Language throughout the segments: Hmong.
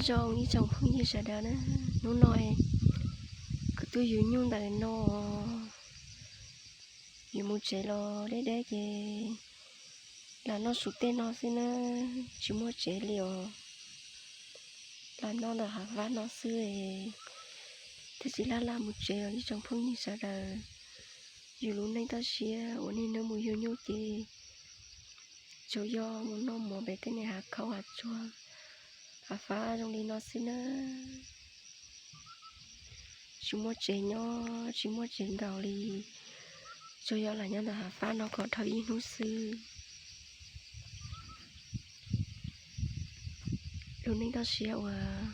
Zoo ib tsoom phooj ywg sawv daws na, hnub no kuv tuaj yug nyuj ntawm no, yus mus tsev los deb deb ces lam noj su tej no xwb na, tsis muaj tsev li os. Lam noj ntawm hav fab no xwb, thiaj tsis laj laj mus tsev os ib tsoom phooj ywg sawv daws. Yus lub neej toj siab uas niaj hnub mus yug nyuj ces tsuas yog mus noj mov pem tej niag hav khaub hav tsuag, hav fab zoo li no xwb na. Tsis muaj tsev nyob, tsis muaj tsev nkaum li, tsuas yog lam nyob ntawm hav fab no kom dhau ib hnub xwb. Lub neej toj siab uas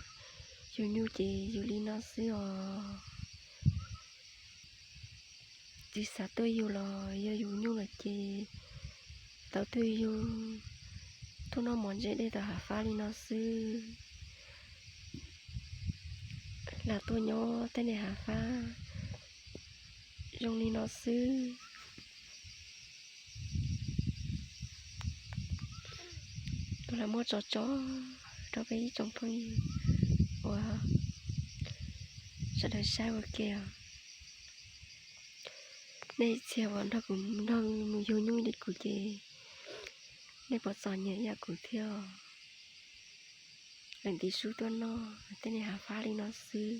yug nyuj ces yus li no xwb os. Tsis xav tuaj yug los yog yus nyuj lawm ces tau tuaj yug, tuaj noj mov ntse dej tom hav fab li no xwb. Lam tuaj nyob tej niag hav fab zoo li no xwb. Kuv lam muab tso tso rau peb ib tsoom phooj ywg uas sawv daws saib ua ke os. Nej txhia uas nrog kuv nrog mus yug nyuj li kuv ces nej puas txom nyem ib yam kuv thiab os? Leej tib sub tuaj noj tej niag hav fab li no xwb,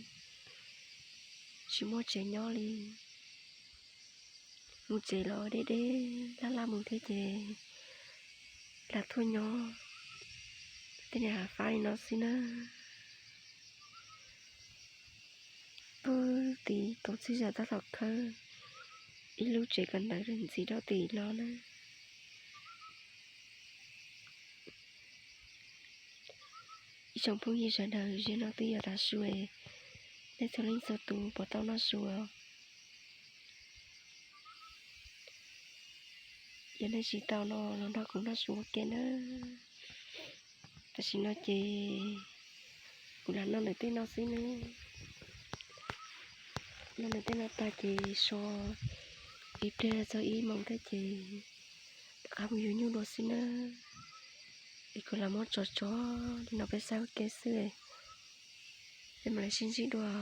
tsis muaj tsev nyob li. Mus tsev los deb deb laj laj mus thiab ces lam tuaj nyob tej niag hav fab li no xwb na. Pub tim tus txij zam tab tom khawb ib lub tsev kawm ntawv ntxiv rau tim los na. Ib tsoom phooj ywg sawv daws, zaum no twb yog tav su, nej txhua leej txhua tus puas tau noj su? Yog nej tsis tau no los nrog kuv noj su ua ke na. Tam sim no ces kuv lam noj ntawm tej no xwb ne. Noj ntawm tej no tag ces so ib pliag txog ib moos thiab ces rov qab mus yug nyuj dua xwb na. Es kuv lam muab tso tso li no peb saib ua ke xwb, peb mam li sib ntsib dua.